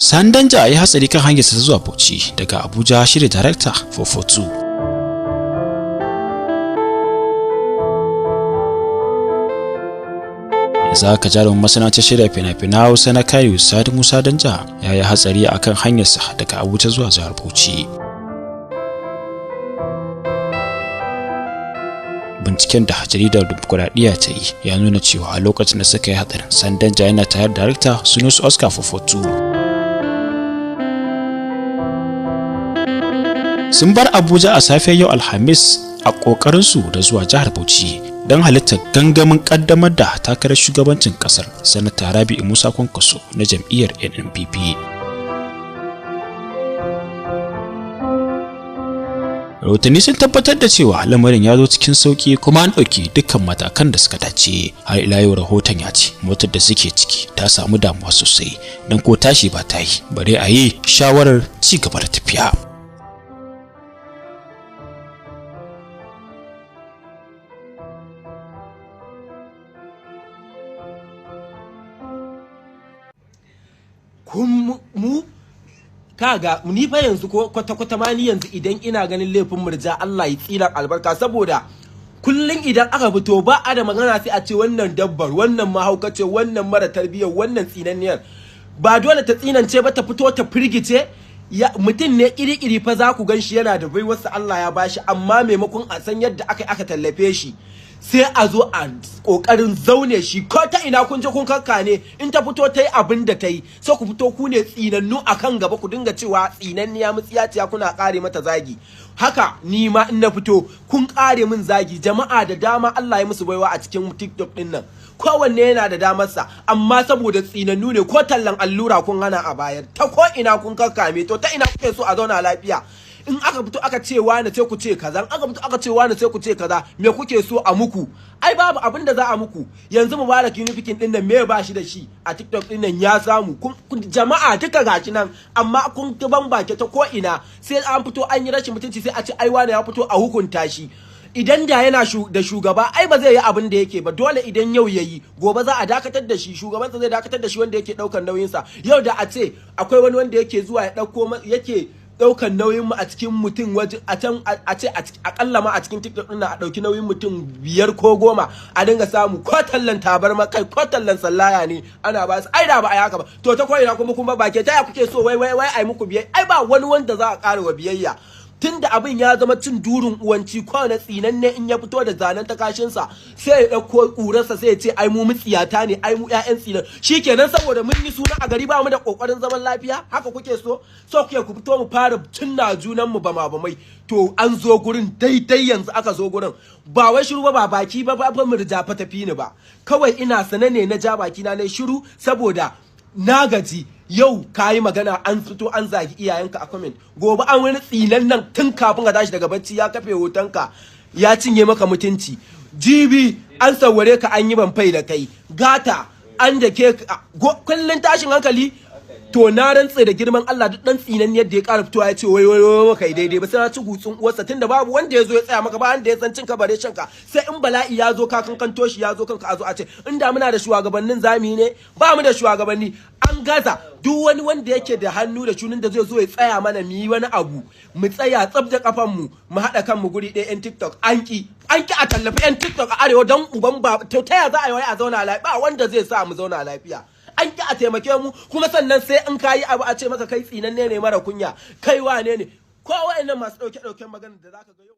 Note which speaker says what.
Speaker 1: Sani Danja ya hatsari kan hanyarsa zuwa Bauchi daga Abuja, shirya Darakta 442. Yanzu haka jarumin masana'antar shirya fina-finan Hausa na Kayo, Sani Musa Danja, ya yi hatsari a kan hanyarsa daga Abuja zuwa jihar Bauchi. Binciken da jaridar Dimokuraɗiyya ta yi ya nuna cewa a lokacin da suka yi hatsarin, Sani Danja yana tare da Darakta Sunusi Oscar 442. Sun bar Abuja a safiyar yau Alhamis a ƙoƙarinsu da zuwa jihar Bauchi don halittar gangamin ƙaddamar da takarar shugabancin ƙasar Sanata Rabi'u Musa Kwankwaso na jam'iyyar NNPP. Rahotanni sun tabbatar da cewa lamarin ya zo cikin sauki kuma an ɗauki dukkan matakan da suka dace. Har ila yau rahoton ya ce motar da suke ciki ta samu damuwa sosai don ko tashi ba ta yi, bare a yi shawarar ci gaba da tafiya.
Speaker 2: Kun mu kaga ni fa yanzu ko kwata kwata ma ni yanzu idan ina ganin laifin Murja, Allah ya tsira albarka, saboda kullun idan aka fito ba a da magana sai a ce wannan dabbar, wannan mahaukace, wannan mara tarbiyyar, wannan tsinanniyar. Ba dole ta tsinance ba, ta fito ta firgice. Mutum ne iri-iri fa za ku ganshi yana da baiwarsa, Allah ya bashi, amma maimakon a san yadda aka tallafe shi, sai a zo a kokarin zaune shi ko ta ina. Kun je kun kakkane, in ta fito ta yi abin da ta yi, sai ku fito ku ne tsinannu a kan gaba, ku dinga cewa tsinanniya, mutsiyaciya, kuna kare mata zagi. Haka ni ma in na fito kun kare min zagi. Jama'a da dama Allah ya musu baiwa a cikin TikTok din nan, kowanne yana da damarsa, amma saboda tsinannu ne, ko tallan allura kun hana a bayar, ta ko ina kun kakkame. To ta ina kuke so a zauna lafiya? In aka fito aka ce wani, sai ku ce kaza. In aka fito aka ce wani, sai ku ce kaza. Me kuke so a muku? Ai babu abin da za a muku. Yanzu Mubarak Unifikin din nan, me ba shi da shi a TikTok din nan ya samu? Jama'a duka gashi nan, amma kun ban bake ta ko ina. Sai an fito an yi rashin mutunci, sai a ce ai wani ya fito, a hukunta shi. Idan da yana da shugaba, ai ba zai yi abin da yake ba. Dole idan yau yayi, gobe za a dakatar da shi, shugabansa zai dakatar da shi, wanda yake daukar nauyinsa. Yau da a ce akwai wani wanda yake zuwa ya dauko, yake daukan nauyin mu a cikin mutum waje a can, a ce akalla ma a cikin TikTok din a dauki nauyin mutum 5 ko 10, a dinga samu ko tallan tabarma kai, ko tallan sallaya ne ana ba su, ai da ba a haka ba. To ta koyina kuma ba ke taya kuke so wai wai wai ai muku biyayya? Ai ba wani wanda za a ƙara wa biyayya, tunda abin ya zama cin durin uwanci. Ko na tsinanne in ya fito da zanen takashinsa, sai ya ɗauko ƙurarsa, sai ya ce ai mu mutsiyata ne, ai mu ƴaƴan tsinan. Shikenan, saboda mun yi suna a gari, ba mu da ƙoƙarin zaman lafiya. Haka kuke so? So kuke ku fito mu fara cinna junan mu bama bamai? To an zo gurin daidai, yanzu aka zo gurin. Ba wai shiru ba, ba baki ba, ba Murja fa tafi ni ba. Kawai ina sane ne na ja baki na ne shiru, saboda na gaji. Yau ka yi magana, an fito an zagi iyayenka a comment. Gobe an wani tsinan nan, tun kafin ka tashi daga bacci ya kafe hotonka ya cinye maka mutunci. Jibi an sawware ka, an yi banfai da kai. Gata an da ke kullun tashin hankali. To na rantse da girman Allah, duk dan tsinan yadda ya ƙara fitowa ya ce wai wai wai maka daidai ba, sai na ci gutsun uwarsa. Tunda babu wanda ya zo ya tsaya maka, ba wanda ya san cin ka bare shan ka, sai in bala'i ya zo ka kankanto shi ya zo kanka, a zo a ce inda muna da shugabannin zami ne. Ba mu da shugabanni, an gaza. Duk wani wanda yake da hannu da shunin da zai zo ya tsaya mana mu yi wani abu, mu tsaya tsab da kafan mu, mu haɗa kanmu guri ɗaya, yan TikTok an ki a tallafi yan TikTok a arewa. Don uban ba, to ta ya za a yi wai a zauna lafiya? Ba wanda zai sa mu zauna lafiya. An ki a taimake mu, kuma sannan sai in kayi abu a ce maka kai tsinanne ne, mara kunya, kai wane ne. Ko wa'annan masu ɗauke ɗauken magana da zaka ga yau